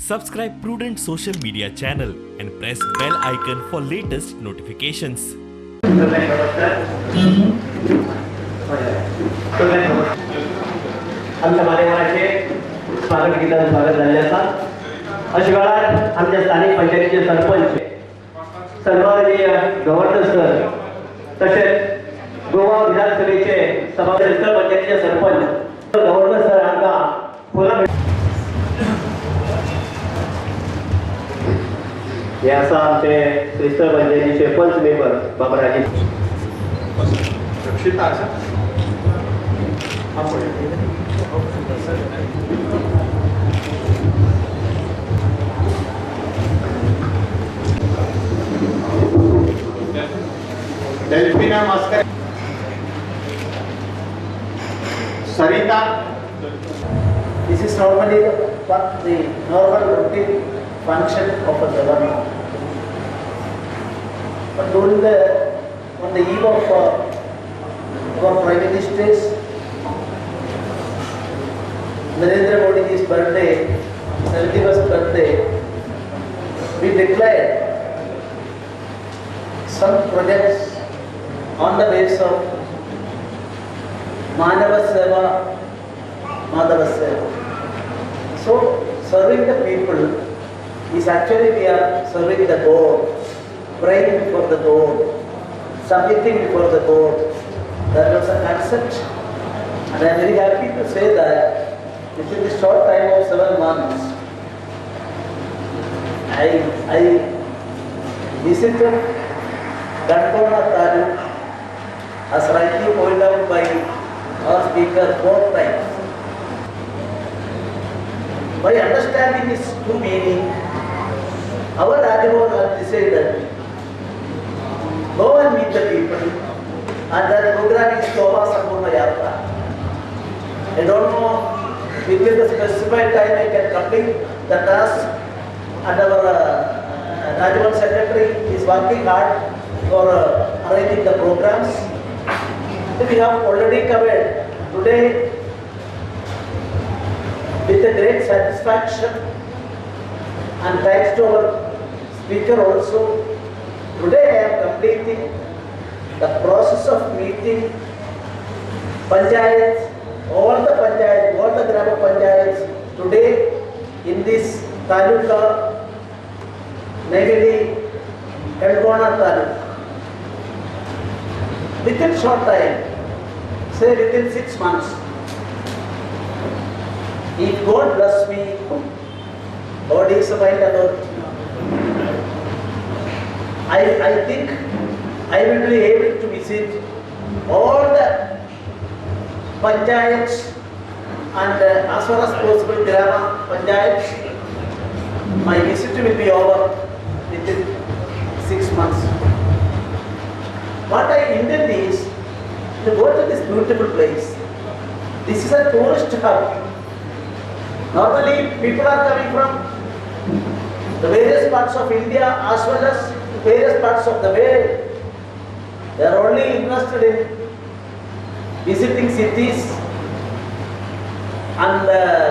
Subscribe Prudent Social Media channel and press bell icon for latest notifications. आमच्या मान्यवरांचे स्वागत गीतान स्वागत जाल्लें आसा. अशा वेळार आमच्या स्थानीक पंचायतीचे सरपंच सन्माननीय गव्हर्नर सर, तशेंच गोवा विधानसभेचे सभापती, पंचायतीचे सरपंच गव्हर्नर सर हांकां फुलां. हे आसा आमचे श्रीस्थळ पंचायतीचे पंच मेंबर बाबा राजेश. रक्षिता आसा. Delfina Maskar, Sarita. This is normally the normal routine function of a governor. But on the eve of our Prime Minister's Narendra Modi's birthday, 71st birthday, we declared some projects on the basis of Manava Seva, Madhava Seva. So, serving the people is actually we are serving the God, praying before the God, submitting before the God. That was a concept, and I am very happy to say that within the short time of 7 months, I visited Canacona Taluk, as rightly pointed out by our speaker, 4 times. By understanding its true meaning, our Raj Bhavan has decided go and meet the people, and that program is Goa Sampurna Yatra. I don't know within the specified time I can complete the task, and our Raj Bhavan secretary is working hard for arranging the programs. We have already covered today with a great satisfaction, and thanks to our speaker also. Today I am completing the process of meeting panchayats, all the panchayats, all the Grama panchayats today in this taluka, namely Canacona taluk. Within short time, say within 6 months, if God bless me, God is a kind authority. I think I will be able to visit all the panchayats and as far as possible Grama panchayats. My visit will be over within 6 months. What I intend is to go to this beautiful place. This is a tourist hub. Normally people are coming from the various parts of India as well as various parts of the world. They are only interested in visiting cities and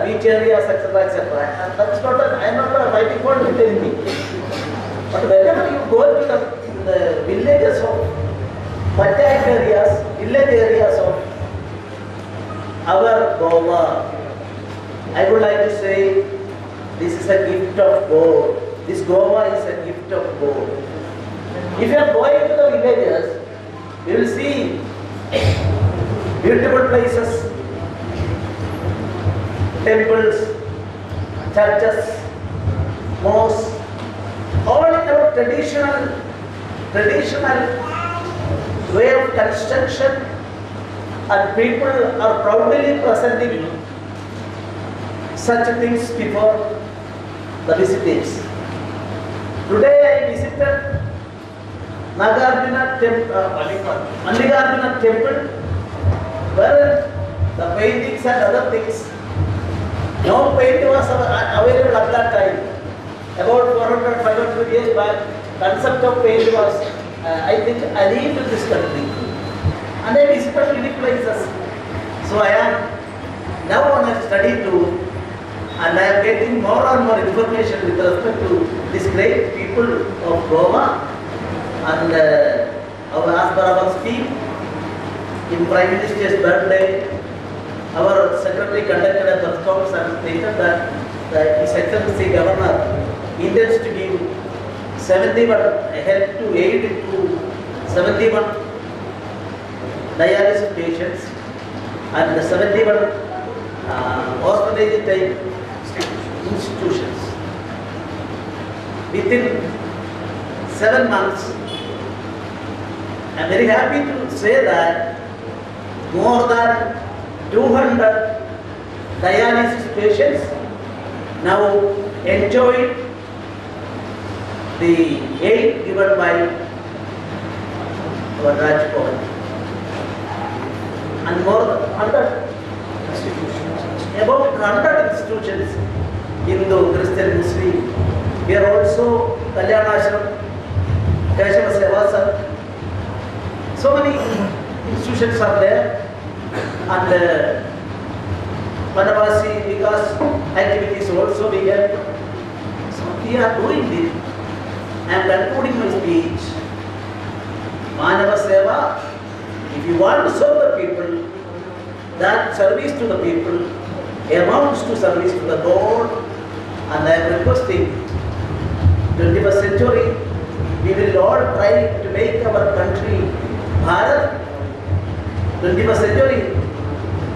beach areas, etc., etc. And that's not a, I am not a fighting for with anything. But whenever you go to the villages of panchayat areas, village areas of our Goa, I would like to say this is a gift of God. This Goa is a gift of God. If you are going to the villages, you will see beautiful places, temples, churches, mosques, all in our traditional way of construction, and people are proudly presenting such things before the visitors. Today I visited Nagarjuna Mallikarjuna temple, where the paintings and other things, no paint was available at that time. About 400-500 years back, concept of paint was, I think, alien to this country. And I visited many places. So I am now on a study tour. And I am getting more and more information with respect to these great people of Goa and our, as per our scheme, in Prime Minister's birthday, our secretary conducted a press conference and stated that His Excellency Governor intends to give 71 help to aid to 71 dialysis patients and 71 orphanage type institutions. Within 7 months, I am very happy to say that more than 200 dialysis patients now enjoy the aid given by our Raj Bhavan. And more than 100 institutions, about 100 institutions, Hindu, Christian, Muslim. Here also Kalyan Ashram, Keshava Seva Sangh. So many institutions are there, and Vanavasi Vikas activities also we have. So we are doing this. I am concluding my speech. Manava Seva, if you want to serve the people, that service to the people amounts to service to the God. And I am requesting, 21st century, we will all try to make our country Bharat. 21st century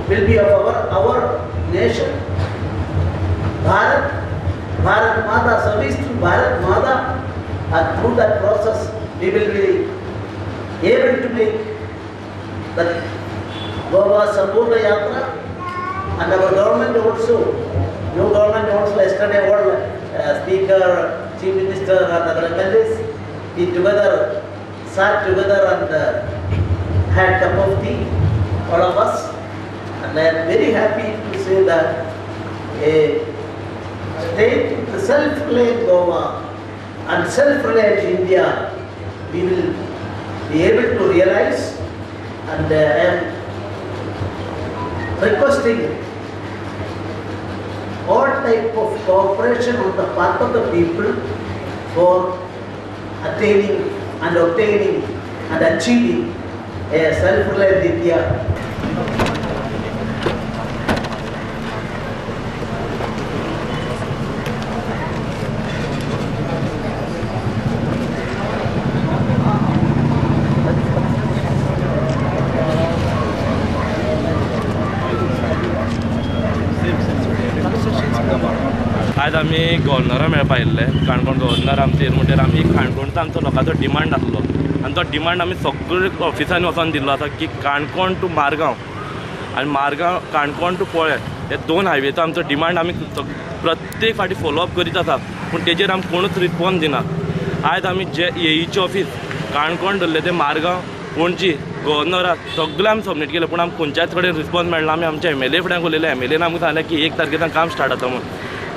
will be of our nation. Bharat, Bharat Mata, service to Bharat Mata, and through that process we will be able to make the Goa Sampurna Yatra. And our government also, new government also, yesterday all Speaker, Chief Minister and other MLAs, we together sat together and had cup of tea, all of us. And I am very happy to say that a state with the self-reliant Goa and self-reliant India, we will be able to realize. And I am requesting all type of cooperation on the part of the people for attaining and obtaining and achieving a self-reliant India. आयज आमी गव्हर्नरा मेळपा आयिल्ले. Canacona governor आमचो येयलो म्हणटकीर आमी काणकोणचो आमचो लोकांचो डिमांड आसलो आनी तो डिमांड आमी सगळे ऑफिसांनी वचोन दिल्लो आसा की काणकोण टू मारगांव आनी मारगांव काणकोण टू पोळे हे दोन हायवेचो आमचो डिमांड आमी प्रत्येक फावटी फॉलोअप करीत आसा, पूण तेजेर आमकां कोणूच रिस्पॉन्स दिना. आयज आमी जे एईचे ऑफीस काणकोण धरले ते मारगांव पणजी गव्हर्नराक सगळें आमी सबमीट केलें, पूण आमकां खंयच्याच कडेन रिस्पॉन्स मेळना. आमी आमच्या एम एल ए फुड्यान उलयले, एम एल एन आमकां सांगलें की 1 तारखेच्यान काम स्टार्ट जाता म्हूण,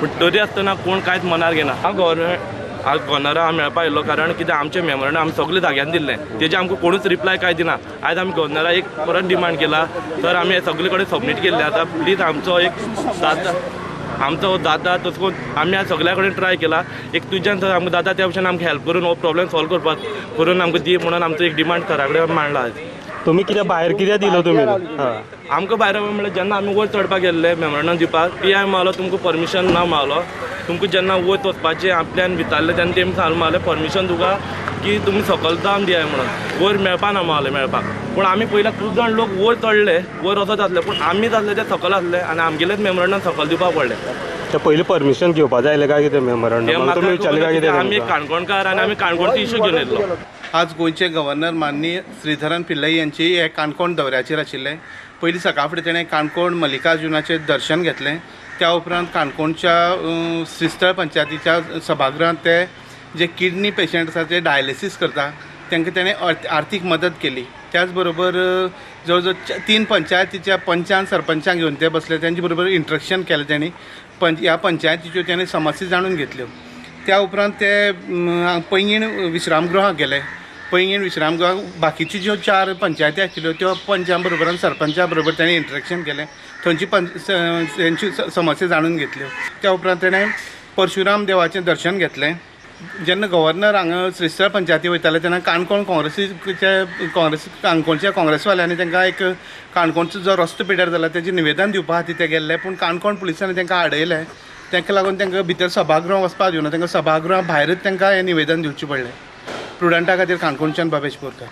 पूण तरी आसतना कोण कांयच मनार घेना. हांव गव्हर्नरा मेळपा आयिल्लो कारण कितें आमचें मेमोरंडम आमी सगळें जाग्यान दिल्लें, तेजें आमकां कोणूच रिप्लाय कांय दिना. आयज आमी गव्हर्नरा एक परत डिमांड केला, सर आमी सगळे कडेन सबमीट केल्लें आतां प्लीज आमचो एक जाता आमचो जाता तसो करून आमी आज सगळ्या कडेन ट्राय केला, एक तुज्यान सर आमकां जाता त्या भशेन आमकां हेल्प करून हो प्रॉब्लेम सॉल्व करपाक करून आमकां दी म्हणून आमचो एक डिमांड सरा कडेन मांडला. आयज तुमी कितें भायर कितें दिलो तुमी? आमकां भायर म्हणल्यार जेन्ना आमी वयर चडपाक गेल्ले मेमोरंडम दिवपाक, पी I मारलो तुमकां परमिशन ना मारलो, तुमकां जेन्ना वयर वचपाचें आपल्यान विचारलें तेन्ना तेमी सांगलें मारलें परमिशन तुका की तुमी सकयल जावन दियाय म्हणून, वयर मेळपा ना मारलें मेळपाक. पूण आमी पयलीं खूब जाण लोक वयर चडले, वयर वचत आसले, पूण आमीच आसले ते सकयल आसले आनी आमगेलेच मेमोरंडम सकयल दिवपाक पडलें. ते पयलीं परमिशन घेवपा जाय आसलें काय कितें मेमोरंडम? तुमी विचारलें काय कितें? आमी काणकोणकार आनी आमी काणकोणचे इशू घेवन येयल्लो. आज गोंयचे गव्हर्नर माननीय श्रीधरन पिल्लई यांची हे काणकोण दौऱ्याचेर आशिल्ले. पयलीं सकाळ फुडें तेणें काणकोण मल्लिकार्जुनाचें दर्शन घेतलें, त्या उपरांत काणकोणच्या श्रीस्थळ पंचायतीच्या सभागृहांत ते जे किडनी पेशंट आसा ते डायलिसीस करता तांकां तेणें आर्थीक मदत केली. त्याच बरोबर जवळ जवळ 3 पंचायतीच्या पंचान सरपंचांक घेवन ते बसले, तेंचे बरोबर इंट्रक्शन केलें तेणी, ह्या पंचायतीच्यो तेणें समस्या जाणून घेतल्यो. त्या उपरांत ते पैंगीण विश्रामगृहाक गेले, पैंगीण विश्रामगृहाक बाकीच्यो ज्यो 4 पंचायती आशिल्ल्यो त्यो पंचां बरोबर आनी सरपंचा बरोबर ताणें इंटरेक्शन केलें. थंयची तेंची समस्या जाणून घेतल्यो. त्या उपरांत ताणें परशुराम देवाचें दर्शन घेतलें. जेन्ना गव्हर्नर हांगा श्रीस्थळ पंचायती वयताले तेन्ना काणकोण काँग्रेस काणकोणच्या काँग्रेसवाल्यांनी तांकां एक काणकोणचो जो रस्तो पिड्यार जाला तेजें निवेदन दिवपा खातीर ते गेल्ले, पूण काणकोण पुलिसांनी तांकां आडयलें. ताका लागून तांकां भितर सभागृहां वचपाक दिवना, तांकां सभागृहा भायरच तांकां हें निवेदन दिवचें पडलें. प्रुडंटा खातीर काणकोणच्यान बाबेश बोरकर.